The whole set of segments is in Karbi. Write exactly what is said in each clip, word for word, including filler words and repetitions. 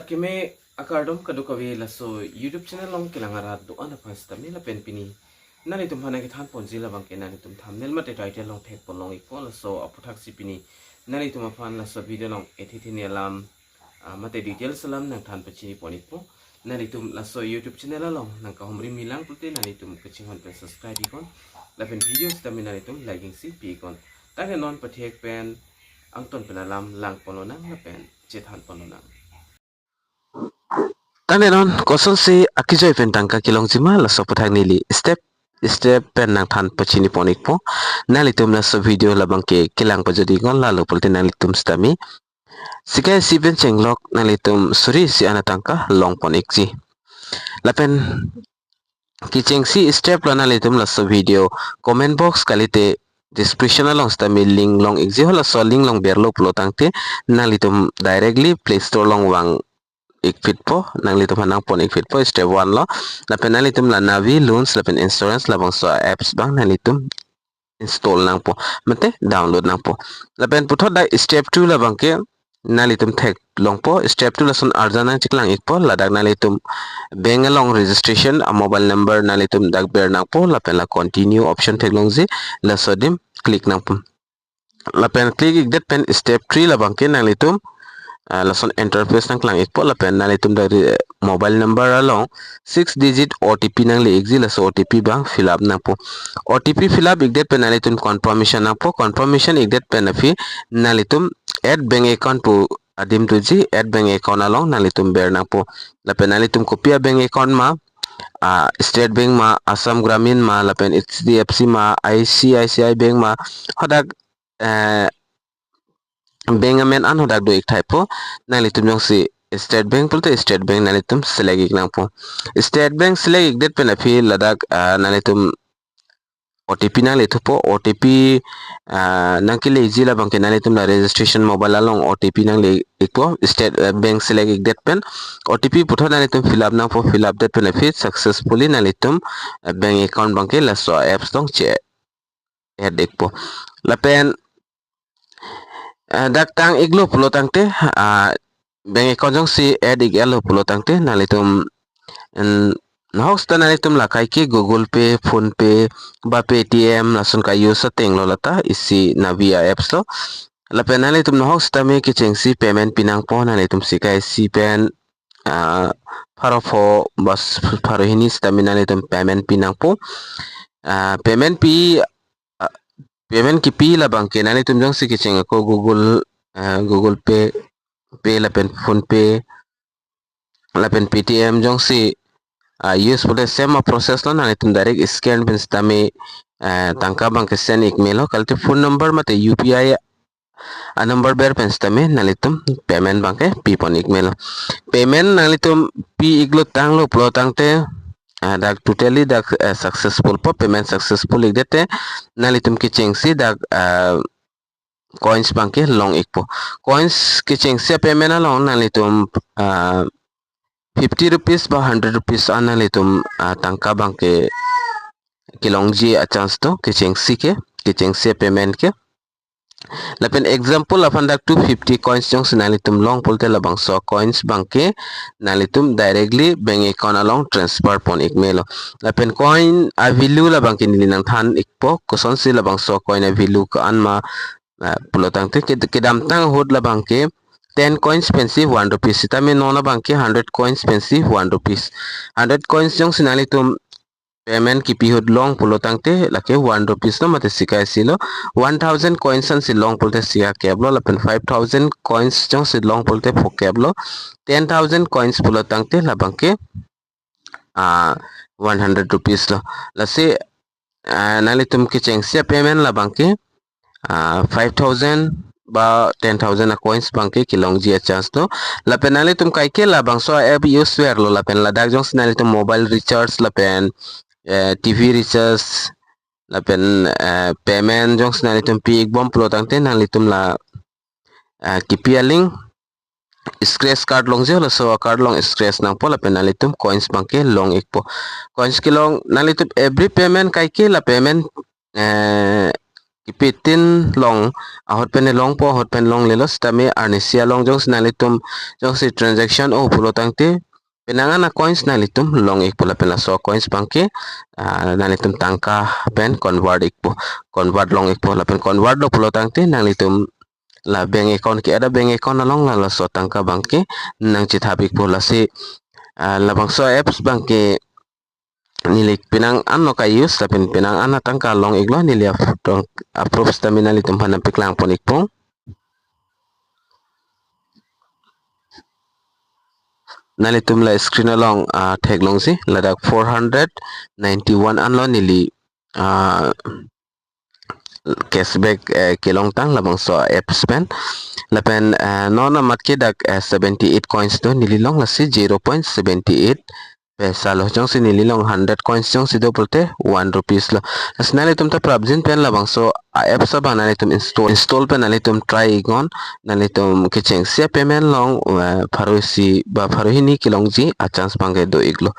Keme akardom kadokave laso YouTube channel along kelang arat do-an aphan sitame lapen pini nanglitum aphan nangkethan ponji labangke nanglitum thumbnail mate title along thekpon long-ikpo laso aputhaksi pini nanglitum aphan laso video along ethe theni alam, ah, mate details alam nangthan pachini pon-ikpo. Nanglitum laso YouTube channel along nangkahumri milang pulote nanglitum kachinghon pen subscribe iknon lapen video sitame nanglitum like-ingsi pi-iknon. Tangte non pathek pen angton pen alam langpon lonang lapen chethan pon lonang. Tangte non kosonsi akejoi pen tangka kelongjima laso aputhak neli step step pen nangthan pachini pon-ikpo. Nanglitum laso video labangke kelang pajut-iknon, lalo pulote nanglitum sitame sika isi pen chenglok nanglitum suri isi an atangka long pon-ikji. Lapen kechengsi step lo, nanglitum laso video comment box kalite description along sitame link long-ikji, halaso link along berlo pulo tangte nanglitum directly Play Store along vang-ik pitpo, nanglitum aphan nangpon-ik pitpo, step one lo. Lapen nanglitum la Navi, Loans lapen Insurance labangso apps abang nanglitum install nangpo mate download nangpo. Lapen puthot dak step two labangke nanglitum theklongpo. Step two lason arjan nangcheklang-ikpo, ladak nanglitum bank along registration a mobile number nanglitum dak ber nangpo lapen la continue option theklongji, laso adim click nangpo. Lapen click-ikdet pen step three labangke nanglitum, ah, lason interface nangklang-ikpo lapen nanglitum dak, eh, mobile number along six digit O T P nangle-ikji, laso O T P abang fill up nangpo. O T P fill up-ikdet pen nanglitum confirmation nangpo. Confirmation-ikdet pen aphi nanglitum add bank account pu adim doji, add bank account along nanglitum ber nangpo. Lapen nanglitum kopi a bank account ma, ah, State Bank ma, Assam Gramin ma, lapen H D F C ma, I C I C I Bank ma, hadak, eh, bank amen an hadak do-ik thaipo. Nanglitum jongsi State Bank pulote State Bank nanglitum select-ik nangpo. State Bank select-ikdet pen aphi ladak, ah, nanglitum O T P nanglethupo. O T P, ah, nangkeleji labangke nanglitum la registration mobile along O T P nangle-ikpo. State, eh, Bank select-ikdet pen O T P puthot nanglitum fill up nangpo. Fill up-det pen aphi successfully nanglitum, eh, bank account abangke laso apps along che-add-ikpo. Lapen, eh, dak tang-iklo pulo tangte, ah, bank account jongsi add-ik etlo pulo tangte nanglitum, en, nahok seta nanglitum la kaike Google Pay, PhonePe, ba Paytm lason ka-use atenglo lata isi Navi a apps lo. Lapen nanglitum nahok sitame kechengsi payment pi nangpo, nanglitum sika isi pen, ah, pharo pho ba s-, pharo hini sitame nanglitum payment pi nangpo. Ah, payment pi, ah, payment kipi labangke nanglitum jongsi kecheng ako Google, ah, Google Pay, Pay lapen PhonePe lapen Paytm jongsi, ah, use pulote same a process lo, nanglitum direct scan pen sitame, ah, tangka abangke send-ik melo, kalite phone number mate U P I a number ber pen sitame nanglitum payment abangke pipon-ik melo. Payment nanglitum pi-iklo tanglo pulo tangte, ah, dak totally dak, eh, successful po, payment successful-ikdet te nanglitum kechengsi dak, ah, coins abangke long-ikpo. Coins kechengsi a payment along nanglitum, ah, fifty rupees ba hundred rupees an nanglitum, ah, tangka abangke kelongji a chance do kechengsi ke, kechengsi a payment ke. Lapen example aphan dak two fifty coins jongsi nanglitum long pulote labangso coins abangke nanglitum directly bank account along transfer pon-ik melo. Lapen coin a value labangke neli nangthan-ikpo, kosonsi labangso coin a value ko-an ma, ah, pulo tangte ke-, kedamtang ahut labangke ten coins pensi one rupees, sitame non abangke hundred coins pensi one rupees. Hundred coins jongsi nanglitum payment kipi ahut long pulo tangte lake one rupees lo mate sika isi lo. One thousand coins ansi long pulote sika kep lo, lapen five thousand coins jongsi long pulote pho kep lo. Ten thousand coins pulo tangte labangke, ah, one hundred rupees lo. Lasi, ah, nanglitum kechengsi a payment labangke, ah, five thousand ba ten thousand a coins abangke kelongji a chance do. Lapen nanglitum kaike labangso a app use verlo lapen ladak jongsi nanglitum mobile recharge lapen, eh, T V recharge lapen, eh, payment jongsi nanglitum pi-ikbom pulo tangte nanglitum la, eh, kipi a link scratch card longji, laso card along scratch nangpo lapen nanglitum coins abangke long-ikpo. Coins kelong nanglitum every payment kaike la payment, eh, kipi tin long ahut pen longpo, ahut pen longlelo sitame arnisi along jongsi nanglitum jongsi transaction o pulo tangte penang an a coins nanglitum long ikpo lapen laso coins abangke, ah, nanglitum tangka pen convert ikpo, convert long ikpo lapen convert lo pulo tangte nanglitum la bank account ke ada bank account along la laso tangka abangke nangchethap ikpo. Lasi, ah, labangso apps abangke neli penang an lo ka-use lapen penang an atangka long iklo, neli apro-, approve sitame nanglitum aphan nangpaklang pon ikpo. Nanglitum la screen along, ah, theklongsi ladak four hundred ninety-one an lo neli, ah, cashback, eh, kelongtang labangso apps pen. Lapen, eh, non amat ke dak, eh, seventy-eight coins do neli long, lasi zero point seventy-eight paisa lo. Jongsi neli long hundred coins jongsi do pulote one rupees lo. Lasi nanglitum ta prapjin pen labangso a-apps abang nanglitum install, install pen nanglitum try iknon, nanglitum kechengsi a-payment long, eh, pharo isi ba pharo hini kelongji a-chance abangke do iklo.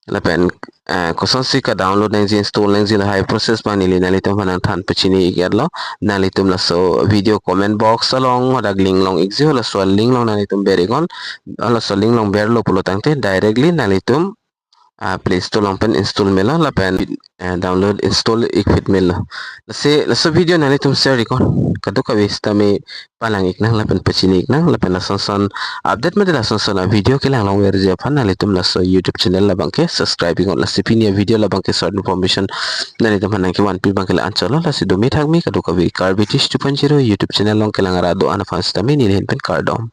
Lapen, eh, kosonsi ka-download nangji, install nangji, lahai process abang neli nanglitum aphan nangthan pachini iklo. Nanglitum laso video comment box along hadak link long ikji ho, laso link along nanglitum ber iknon. Laso link along berlo pulo tangte directly nanglitum, ah, Play Store along pen install melo lapen, eh, download install ikpit melo. Lasi laso video nanglitum share iknon, kadokave sitame palang iknang lapen pachini iknang, lapen lason son update mate lason son a-video kelang longverji aphan nanglitum laso YouTube channel labangke subscribe iknon. Lasi pini a-video labangke short information nanglitum aphan nangkevanpi abangke la-anchot lo. Lasi dome thakme kadokave Karbi Tish two point zero YouTube channel along kelang ara do-an aphan sitame neli ahin pen kardom.